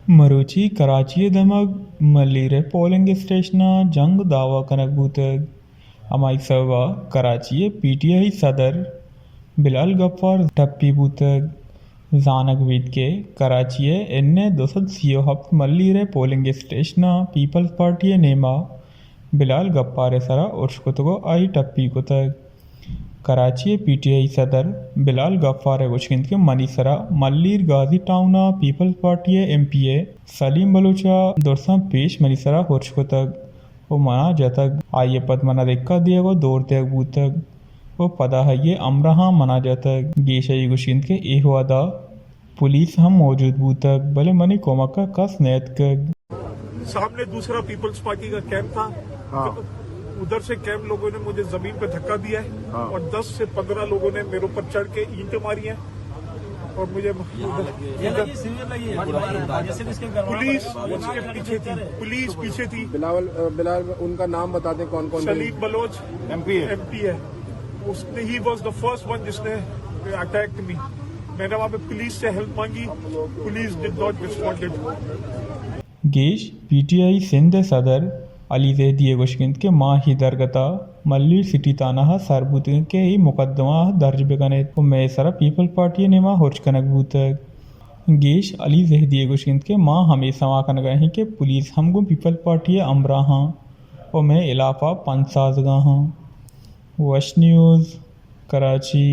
مروچی کراچی ءِ دمگ ملیر ءِ پولنگ اسٹیشن ءَ جنگ دعویٰ کنگ بوتگ۔ ہمائی سبب ءَ کراچی ءِ پی ٹی آئی صدر بلال غفار ٹپی بوتگ۔ زانگ بیت کہ کراچی ءِ این اے دو سد سی ءُ ہپت ملیر ءِ پولنگ اسٹیشن ءَ پیپلز پارٹی ءِ نیما بلال غفار ءِ سرا ارش کتگ ءُ آئی ٹپی کتگ۔ کراچی ءِ پی ٹی آئی صدر بلال غفار ءِ گوشگ انت کہ منی سرا ملیر غازی ٹاؤن ءَ پیپلز پارٹی ءِ ایم پی اے سلیم بلوچ ءَ درساں پیش منی سرا ارش کتگ ءُ منا جتگ۔ آئی ءَ پد منا دھکا دیگ ءُ دور دیگ بوتگ ءُ پدا آئی ءِ ہمراہاں منا جتگ۔ گیش ءَ اے گوشگ انت کہ اے وہد ءَ پولیس ہم موجود بوتگ، بلے منی کمک ءَ کس نیاتکگ۔ सामने दूसरा पीपल्स पार्टी का कैंप था। हाँ। उधर से कैंप लोगों ने मुझे जमीन पे धक्का दिया है। हाँ। और दस से पन्द्रह लोगों ने मेरे ऊपर चढ़ के ईंटें मारी हैं और मुझे ये लगी, सीवियर लगी है। जैसे भी इसके घर वाले पुलिस उसके पीछे थी, पुलिस पीछे थी। बिलावल, अ, बिलाल, उनका नाम बता दें, कौन कौन थे? सलीम बलोच एम पी है। एम पी है। उसने, he was the first one जिसने अटैक मी। मैंने वहाँ पे पुलिस से हेल्प मांगी, पुलिस डिड नॉट रिस्पॉन्डेड। گیش پی ٹی آئی سندھ ءِ صدر علی زہدی ءِ گوشگ انت کہ ما اے درگت ءَ ملیر سٹی تھانہ ءَ سر بوتگیں کہ اے مقدمہ ءَ درج بہ کن ایت ءُ مئے سرا پیپلز پارٹی ءِ نیما ارش کنگ بوتگ۔ گیش علی زہدی ءِ گوشگ انت کہ ما ہمے سما کنگ ءَ ایں کہ پولیس ہم گوں پیپلز پارٹی ءِ ہمراہ آں ءُ مئے ہلاپ ءَ پنت سازگ ءَ آں۔ وش نیوز، کراچی۔